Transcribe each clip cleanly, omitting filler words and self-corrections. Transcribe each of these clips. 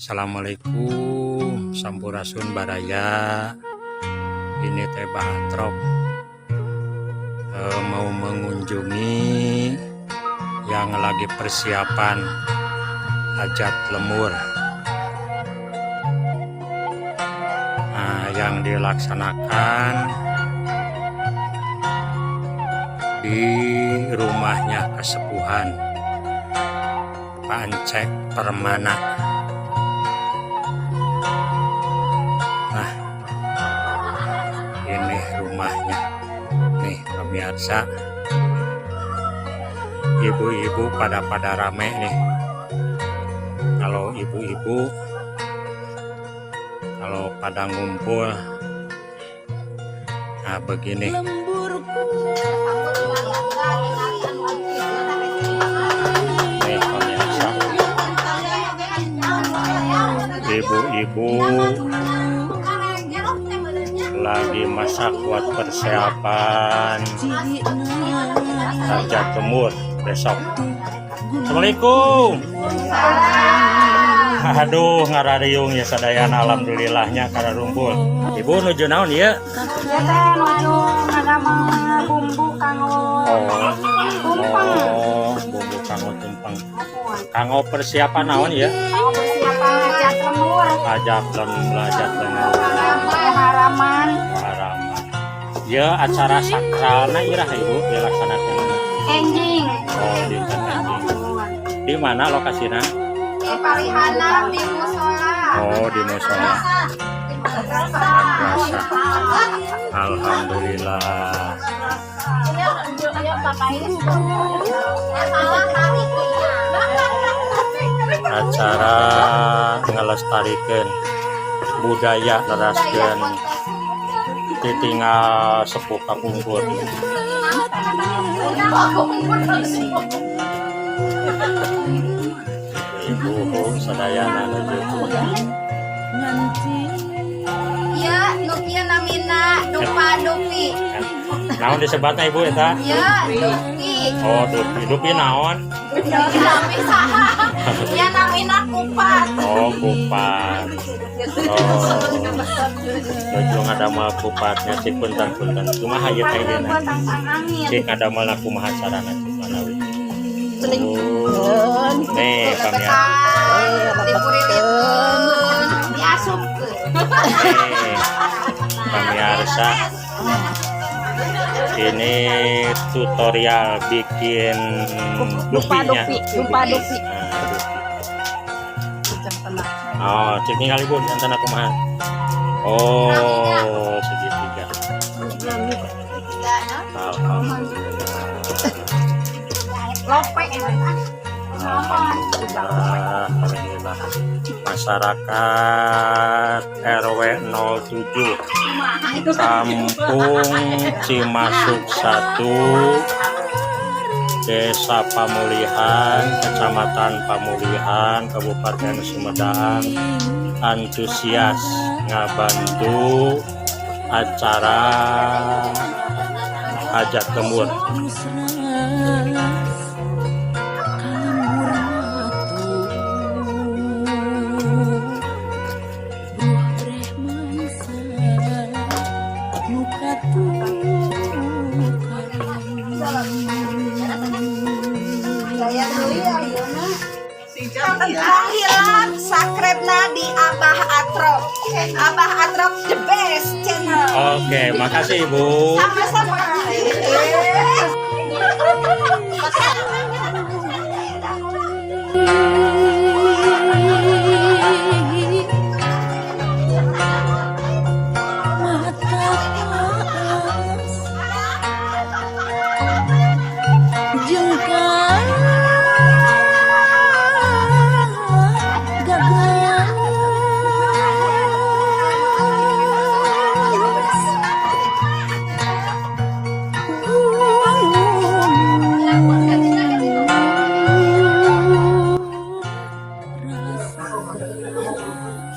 Assalamualaikum, Sampurasun Baraya. Ini teh Batrok mau mengunjungi yang lagi persiapan hajat lemur. Nah, yang dilaksanakan di rumahnya kesepuhan Pak Encek Permana. Nah, ini rumahnya. Nih pemirsa, ibu-ibu pada pada rame nih. Kalau ibu-ibu kalau pada ngumpul, nah begini. Nih pemirsa, ibu-ibu lagi masak buat persiapan hajat lemur besok. Assalamualaikum. Aduh, ngarariung ya sadayana, alhamdulillahnya karena rumpul. Ibu nuju naon ya? Ya teh nuju ngadamel bumbu kanggo tumpeng. Oh, bumbu kanggo tumpeng. Kanggo persiapan naon ya? Kanggo persiapan hajat lemur. Hajat lemur, hajat lemur. Haraman. Haraman. Ya acara sakralna iraha, Ibu, dilaksanakan? Enjing. Oh, di enjing. Di mana lokasinya? Di Palihana, di musola. Oh, di musola. Madrasah. Alhamdulillah. Acara ngelestarikan budaya, neraskeun titinggal sepuh kapungkur. Ibu sadayana nuju. Ya, nu kieu namina dupa dupi. Naon disebatna, Ibu, eta? Ya, dupi. Oh, dupi. Dupi naon? Nami saha? Ya namina kupat. Oh, kupat. Oh. Nuju ngadamel kupatnya, cik, punten punten. Kumaha ieu teh dina? Cik, ngadamel kumaha carana, cik, manawi? Oh. Nih, pamiarsa. Dipurilitkeun, diasupkeun. Nih, pemirsa. Ini tutorial bikin dupinya. Dupa dupi. Nah, dupi. Oh, cek tinggal, Ibu, jantan kumaha. Oh, segitiga. Alhamdulillah. Lope. Alhamdulillah, alhamdulillah. Masyarakat RW 07 Kampung Cimasuk 1, Desa Pamulihan, Kecamatan Pamulihan, Kabupaten Sumedang antusias ngabantu acara hajat lemur. Tong hilap subscribe-na di Abah Atrok. Abah Atrok the best channel. Oke, makasih, Ibu. Sama-sama.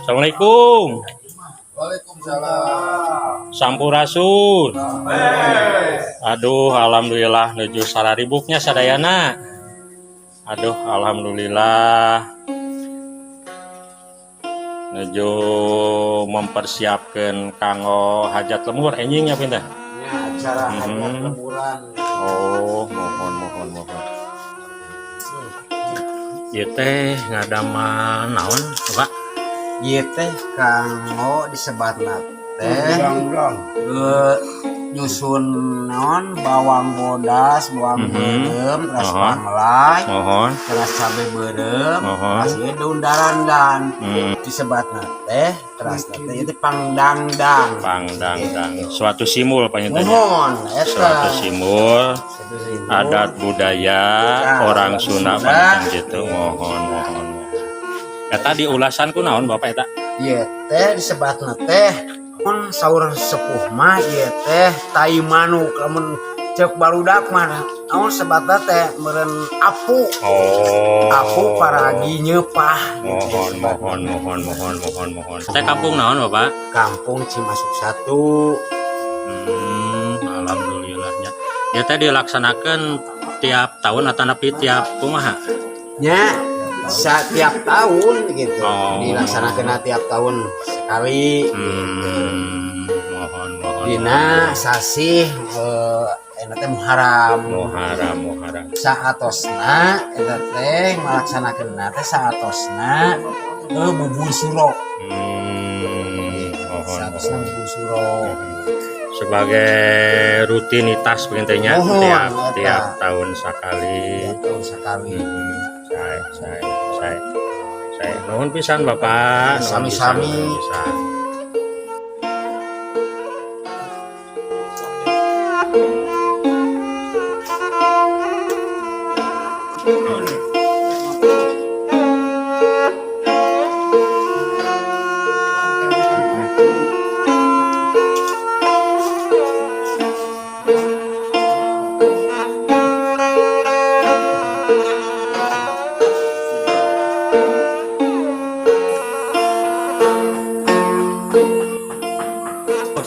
Assalamualaikum. Waalaikumsalam. Sampurasun. Aduh, alhamdulillah nuju sararibuknya sadayana. Aduh, alhamdulillah. Nuju mempersiapkan kanggo hajat lembur enjing ya, pindah. Ya, acara hajat lemburan. Oh, mohon mohon mohon. Ieu teh ngadamel naon, Pak? Ieu teh kanggo disebatna teh nyusun naon, bawang bodas, bawang beureum, teras panglai, teras cabe beureum, teras ieu daun darandan. Disebatna teh teras teh ieu teh pangdangdang. Pangdangdang. Suatu simbol panginten nya. Mohon eta. Suatu simbol Suatu simbol. Adat budaya orang orang Sunda Sunda. Panginten gitu. Mohon mohon mohon. Eta diulasan ku naon, Bapak, eta? Ieu teh disebatna teh mun saur sepuh mah ieu teh tai manuk, lamun cek barudak mah naon sebatna teh meureun apu. Apu paragi nyeupah gitu Mohon sebatna. Mohon mohon mohon mohon mohon. Teh kampung naon, Bapak? Kampung Cimasuk 1. Alhamdulillahnya. Ya teh dilaksanakan tiap tahun atau napi tiap kumaha? Nya setiap tahun gitu. Dilaksanakan tiap tahun sekali. Mohon mohon. Dina sasih eta teh Muharram. Muharram, Muharram. Saatosna eta teh ngalaksanakeunna teh saatosna bubur suro. Mohon Saatosna mohon. Bubur suro. Sebagai rutinitas begitunya Mohon, tiap eta. Tiap tahun sekali. Tiap tahun sekali. Saya. Nuhun pisan, Bapak. Nuhun Sami-sami. pisan, nuhun pisan.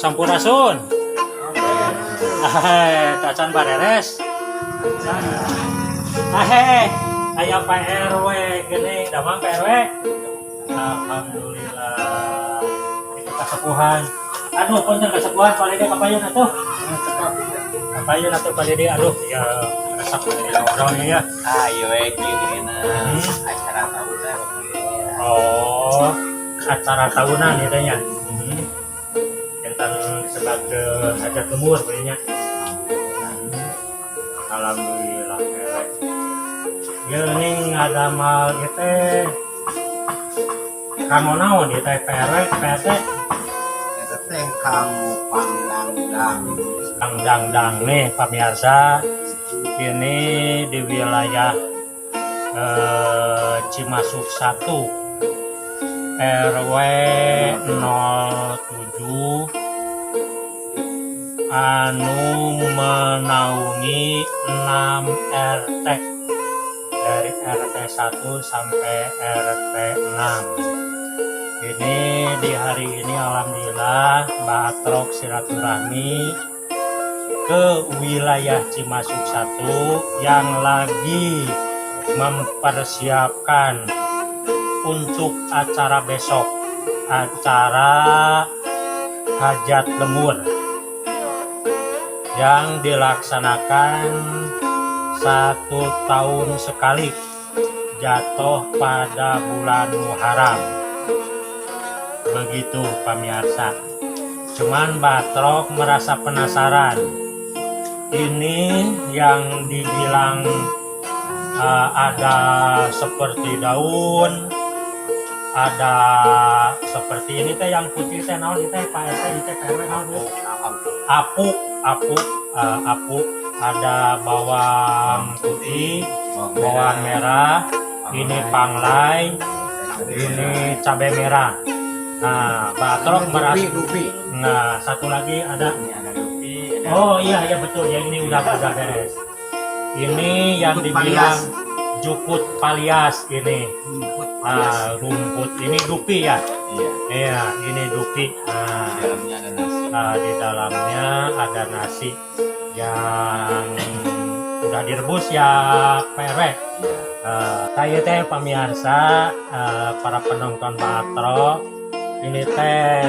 Sampurasun. Eh, tacan bareres. Eh, aya Pak RW gini, damang Pak RW. Alhamdulillah. Itu kasepuhan. Aduh, punten kasepuhan, Pak Dede kapayun atuh. Kapayun atuh, Pak Dede. Aduh, ya resep ngobrol ya. Ayo we kieu geuninna acara tahunan. Oh, acara tahunan gitu ya. Enten sebagai hajat lembur kayaknya. Alhamdulillah kerek. Geuning ngadamel ieu teh kanggo naon ieu teh, PRW, PRT? Eta teh kanggo pangdangdang. Kang Dangdang nih, pemirsa, ini di wilayah Cimasuk 1 RW 07 anu menaungi 6 RT dari RT 1 sampai RT 6. Ini di hari ini alhamdulillah Mbak Atrok silaturahmi ke wilayah Cimasuk 1 yang lagi mempersiapkan untuk acara besok, acara hajat lembur yang dilaksanakan satu tahun sekali, jatuh pada bulan Muharram. Begitu, pemirsa. Cuman Batrok merasa penasaran. Ini yang dibilang ada seperti daun, ada seperti ini teh, yang putih teh naon teh, Pak RT, ini teh PRW, naon teh? Apu, apu, apu, ada bawang putih, bawang merah, ini panglai, ini cabai merah. Nah, Batrok merasa Dupi. Nah, satu lagi ada. Ini ada dupi, ada Oh iya betul ya, ini udah beres. Ini yang Jukut dibilang palias. Jukut palias ini. Rumput palias. Ah, rumput ini dupi ya. Iya. Iya, ini dupi. Nah, Di dalamnya ada nasi. Nah, di dalamnya ada nasi yang udah direbus ya, Pak RW. Iya. Saya teh pemirsa, para penonton Batro Ini teh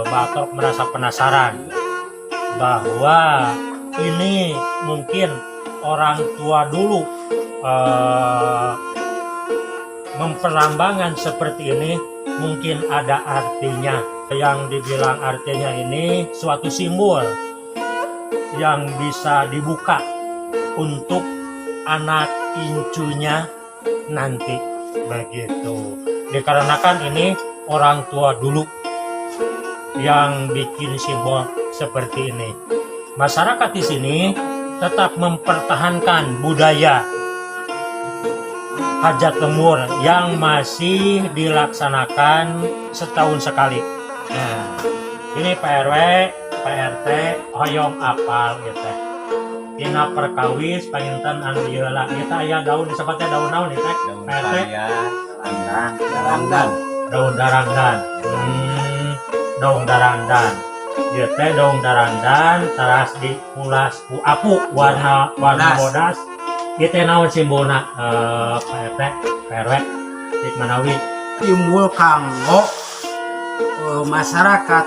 Batok merasa penasaran bahwa ini mungkin orang tua dulu memperlambangan seperti ini, mungkin ada artinya. Yang dibilang artinya ini suatu simbol yang bisa dibuka untuk anak incunya nanti begitu, dikarenakan ini orang tua dulu yang bikin simbol seperti ini. Masyarakat di sini tetap mempertahankan budaya hajat lembur yang masih dilaksanakan setahun sekali. Nah, ini Pak RW, Pak RT, hoyong apal gitu. Dina perkawis panginten anu ieu lah. Ieu teh aya daun, disebutnya daun naon ieu teh? Daun Pak RT? Palias, darangdan. Daun darangdan. Daun darangdan. Ieu teh daun darangdan teras dipulas ku apu warna warna Bodas. Bodas. Ieu teh naon simbolna, Pak RT, Pak RW? Cik manawi. Timbul kanggo masyarakat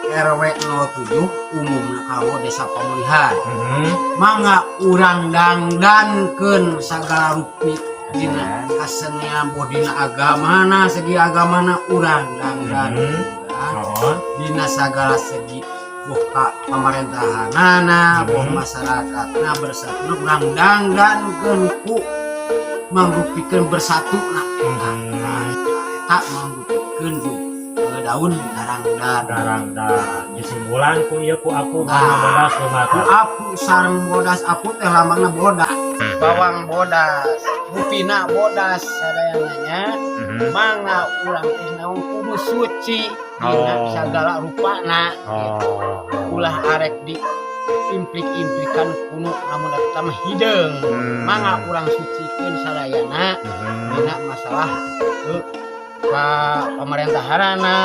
RW 07, umumna kanggo Desa Pamulihan. Mangga urang dangdankeun sagala rupi dina kasenian, boh dina agamana, segi agamana urang dangdan. Dina sagala segi, boh ka pamerintahanana, boh masyarakatna bersatu, urang dangdankeun ku mangrupikeun bersatu. Nah, eta mangrupikeun daun darangdan. Darangdan disimbolan ku ieu, ku apu Nah. warna bodas kumaha? Ku apu sareng bodas. Apu teh lambangna bodas, bawang bodas, rupina bodas sadayananya. Mangga urang teh naon, kudu suci dina sagala rupana gitu. Ulah arek di implik-implikan kuno, namun eta mah hideung. Mangga urang sucikeun sadayana dina masalah ka pamerintahanana,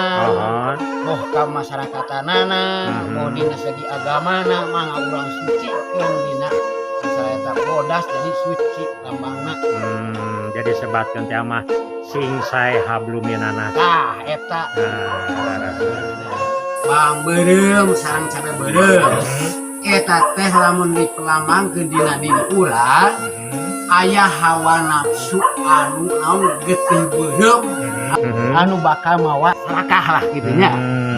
boh ka masярakatanana, boh dina segi agamana, mangga urang sucikeun dina masalah eta. Bodas jadi suci lambangna. Jadi sebatkeun teh mah sing sae hablumminannas. Tah, eta. Nah, bawang beureum sareng cabe beureum eta teh lamun dipelambangkeun dina diri urang, aya hawa nafsu anu naon, getih beureum anu bakal mawa serakah lah gitu nya,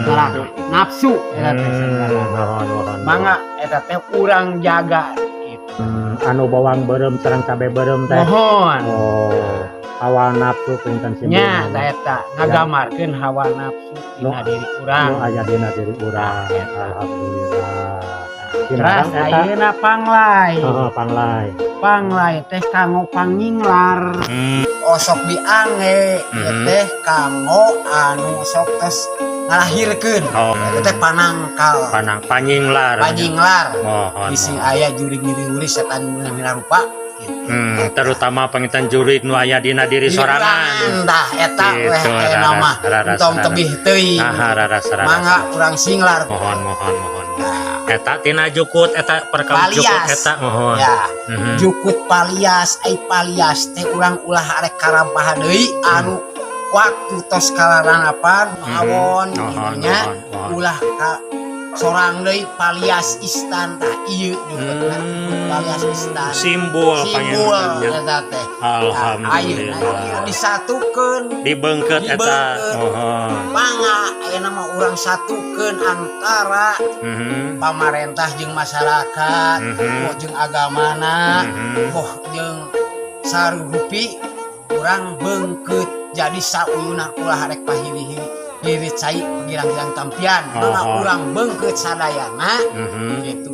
serakah nafsu eta teh sebenarnya. Nuhun, nuhun. Mangga eta teh urang jaga gitu. Anu bawang beureum sareng cabe beureum teh. Mohon. Oh, hawa nafsu punten Nya. simbolna. Tah, eta ngagambarkeun hawa nafsu dina diri urang. Nu aya dina diri urang. Eta. Alhamdulillah. Terus Sinarang eta. Ayeuna panglai. Heeh, panglai. Panglai teh kanggo pangnyinglar. Osok diangge ieu teh kanggo anu sok tos ngalahirkeun. Eta teh panangkal. Panang panyinglar. Panyinglar. Mohon. Bisi Mohon. Aya jurig nyiriwuri setan dina rupa gitu. Terutama panginten jurig nu aya dina diri sorangan. Tah, eta Gitu, weh aya raras, nama raras, entong raras. Tebih teuing. Nah, raras, raras. Mangga urang singlar. Mohon, mohon, mohon. Eta tina jukut eta, perkawis jukut Palias. Eta mohon. Ya, jukut palias. Ai palias teh urang ulah arek karampah deui anu waktu tos kalaranapan awon Mohon, gitu nya. Mohon, mohon. Ulah ka sorang deui, palias istan. Tah, ieu jukutna, jukut palias istan. Simbol Simbol pangintennya. Eta teh. Nah, ayeuna Alhamdulillah. Ieu disatukeun. Dibeungkeut eta. Dibeungkeut. Mohon. Mangga ayeuna mah urang satukeun antara pamarentah jeung masyarakat, boh jeung agamana, boh jeung sarurupi, urang beungkeut jadi sauyunan, ulah arek pahili-hili lirit cai girang-girang tampian. Mangga urang beungkeut sadayana gitu,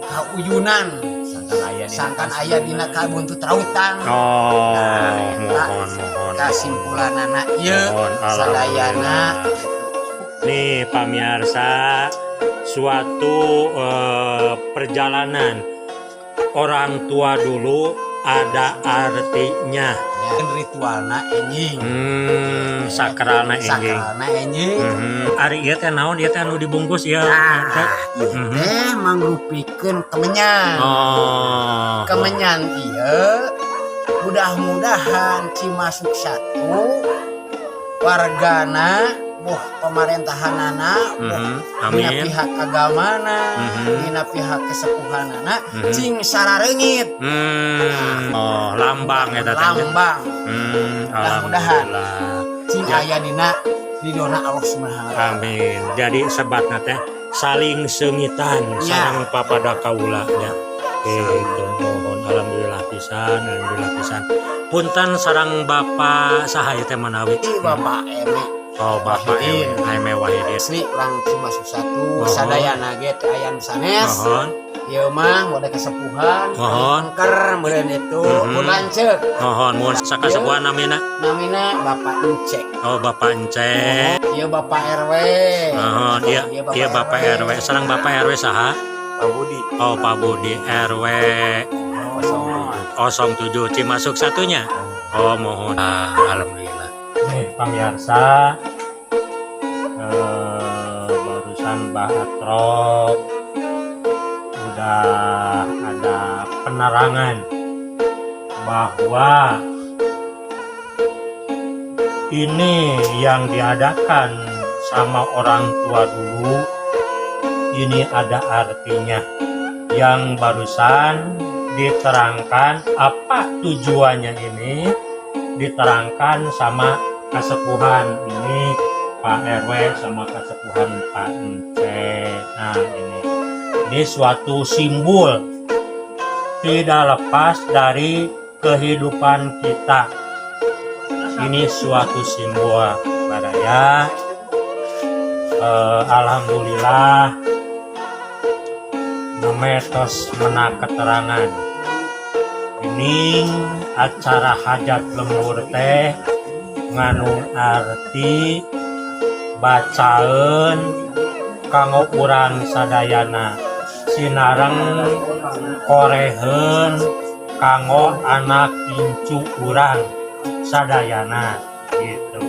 kauyunan. Sangkan aya dina Sangkan aya dina kabuntut rautan. Oh, Nah, eta mohon, mohon. Kesimpulanana ieu Mohon, sadayana. Alhamdulillah. Nih pamirsa, suatu perjalanan orang tua dulu ada artinya. Ya, ritualna enjing. Sakralna enjing. Sakralna enjing. Ari ieu teh naon ieu teh anu dibungkus ieu? Nah, Teh? Ieu teh mangrupikeun kemenyan. Kemenyan ieu mudah-mudahan Cimasuk satu wargana. Boh pemerintahanana, boh dina pihak agamana, dina pihak kesepuhanana, cing sarareungit. Oh, lambang eta teh nya. Lambang. Mudah-mudahan. Alhamdulillah. Cing aya dina ridona Allah Subhanahu wa Taala. Amin. Jadi sebatna teh saling seungitan sareng papada kaula nya. Gitu, mohon alhamdulillah pisan, alhamdulillah pisan. Punten, sareng Bapak saha ieu teh manawi? Ih, Bapak Eme. Oh, Bapak Wahidin. Eme, Eme Wahidin. Asli urang Cimasuk 1. Mohon. Sadayana ge teu aya nu sanes. Mohon. Ieu mah wadah kesepuhan, Mohon. angker meureun itu pun lanceuk. Mohon, mohon sakasepuhan namina? Namina Bapak Ence. Oh, Bapak Ence. Ieu Bapak RW. Mohon, iya, iya Bapak RW. Sareng Bapak RW saha? Pak Budi. Oh, Pak Budi RW 07 Cimasuk 1-nya. Oh, mohon. Ah, alhamdulillah. Nih, pamirsa, barusan Mbah Atrok udah ada penerangan bahwa ini yang diadakan sama orang tua dulu ini ada artinya, yang barusan diterangkan apa tujuannya, ini diterangkan sama kasepuhan ini, Pak RW sama kasepuhan Pak Ence. Nah, ini suatu simbol tidak lepas dari kehidupan kita. Ini suatu simbol baraya. Alhamdulillah memetos menak keterangan ini acara hajat lembur teh ngandung arti bacaeun kanggo urang sadayana sinareng koreheun kanggo anak incu urang sadayana gitu,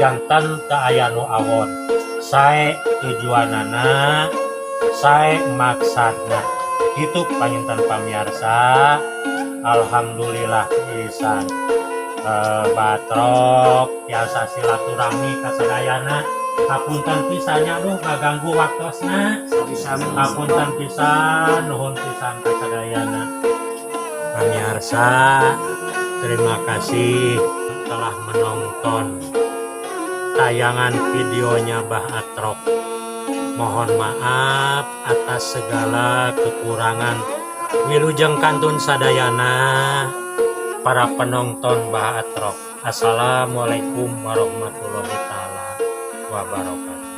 janten teu aya nu awon. Sae tujuanana, sae maksadna itu. Panginten pamiarsa, alhamdulillah pisan, batrok biasa silaturahmi ka sadayana. Hapunten pisan nya, duh ngaganggu waktosna. Hapunten pisan, nuhun pisan ka sadayana. Pamiarsa, terima kasih telah menonton tayangan videonya Bah Atrok. Mohon maaf atas segala kekurangan. Wilujeng kantun sadayana para penonton Bah Atrok. Assalamualaikum warahmatullahi taala wabarakatuh.